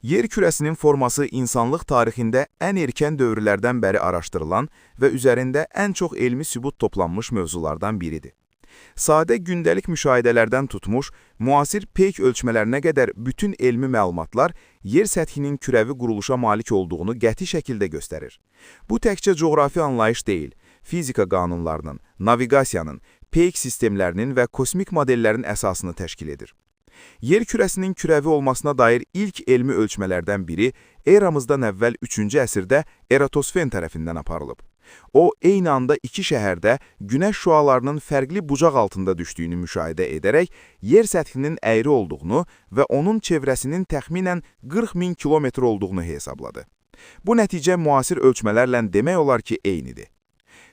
Yer kürəsinin forması insanlıq tarixində ən erkən dövrlərdən bəri araşdırılan və üzərində ən çox elmi sübut toplanmış mövzulardan biridir. Sadə gündəlik müşahidələrdən tutmuş, müasir peyk ölçmələrinə qədər bütün elmi məlumatlar yer səthinin kürəvi quruluşa malik olduğunu qəti şəkildə göstərir. Bu təkcə coğrafi anlayış deyil, fizika qanunlarının, naviqasiyanın, peyk sistemlərinin və kosmik modellərin əsasını təşkil edir. Yer kürəsinin kürəvi olmasına dair ilk elmi ölçmələrdən biri eramızdan əvvəl 3-cü əsrdə Eratosfen tərəfindən aparılıb. O, eyni anda iki şəhərdə günəş şüalarının fərqli bucaq altında düşdüyünü müşahidə edərək yer səthinin əyri olduğunu və onun çevrəsinin təxminən 40 min kilometr olduğunu hesabladı. Bu nəticə müasir ölçmələrlə demək olar ki, eynidir.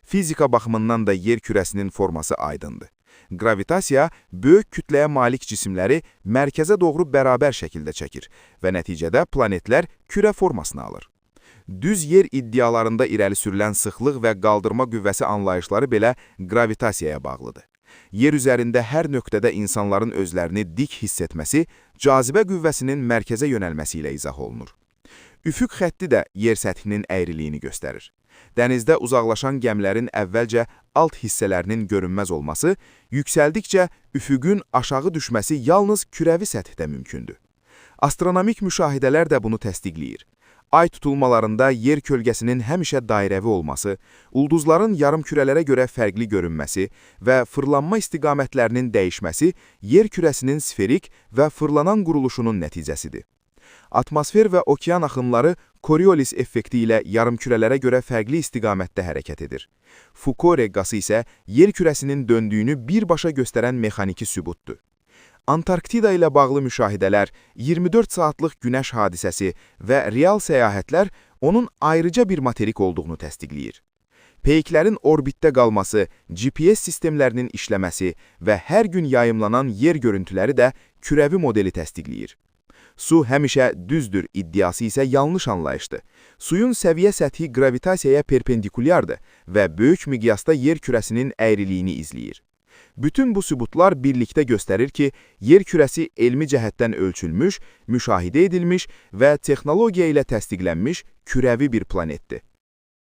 Fizika baxımından da yer kürəsinin forması aydındır. Qravitasiya böyük kütləyə malik cisimləri mərkəzə doğru bərabər şəkildə çəkir və nəticədə planetlər kürə formasını alır. Düz yer iddialarında irəli sürülən sıxlıq və qaldırma qüvvəsi anlayışları belə qravitasiyaya bağlıdır. Yer üzərində hər nöqtədə insanların özlərini dik hiss etməsi cazibə qüvvəsinin mərkəzə yönəlməsi ilə izah olunur. Üfüq xətti də yer səthinin əyriliyini göstərir. Dənizdə uzaqlaşan gəmilərin əvvəlcə alt hissələrinin görünməz olması, yüksəldikcə üfüqün aşağı düşməsi yalnız kürəvi səthdə mümkündür. Astronomik müşahidələr də bunu təsdiqləyir. Ay tutulmalarında yer kölgəsinin həmişə dairəvi olması, ulduzların yarımkürələrə görə fərqli görünməsi və fırlanma istiqamətlərinin dəyişməsi yer kürəsinin sferik və fırlanan quruluşunun nəticəsidir. Atmosfer və okean axınları Coriolis effekti ilə yarımkürələrə görə fərqli istiqamətdə hərəkət edir. Foucault reqqası isə yer kürəsinin döndüyünü birbaşa göstərən mexaniki sübutdur. Antarktida ilə bağlı müşahidələr, 24 saatlıq günəş hadisəsi və real səyahətlər onun ayrıca bir materik olduğunu təsdiqləyir. Peyklərin orbitdə qalması, GPS sistemlərinin işləməsi və hər gün yayımlanan yer görüntüləri də kürəvi modeli təsdiqləyir. Su həmişə düzdür iddiası isə yanlış anlayışdır. Suyun səviyyə səthi qravitasiyaya perpendikulyardır və böyük miqyasda yer kürəsinin əyriliyini izləyir. Bütün bu sübutlar birlikdə göstərir ki, yer kürəsi elmi cəhətdən ölçülmüş, müşahidə edilmiş və texnologiya ilə təsdiqlənmiş kürəvi bir planetdir.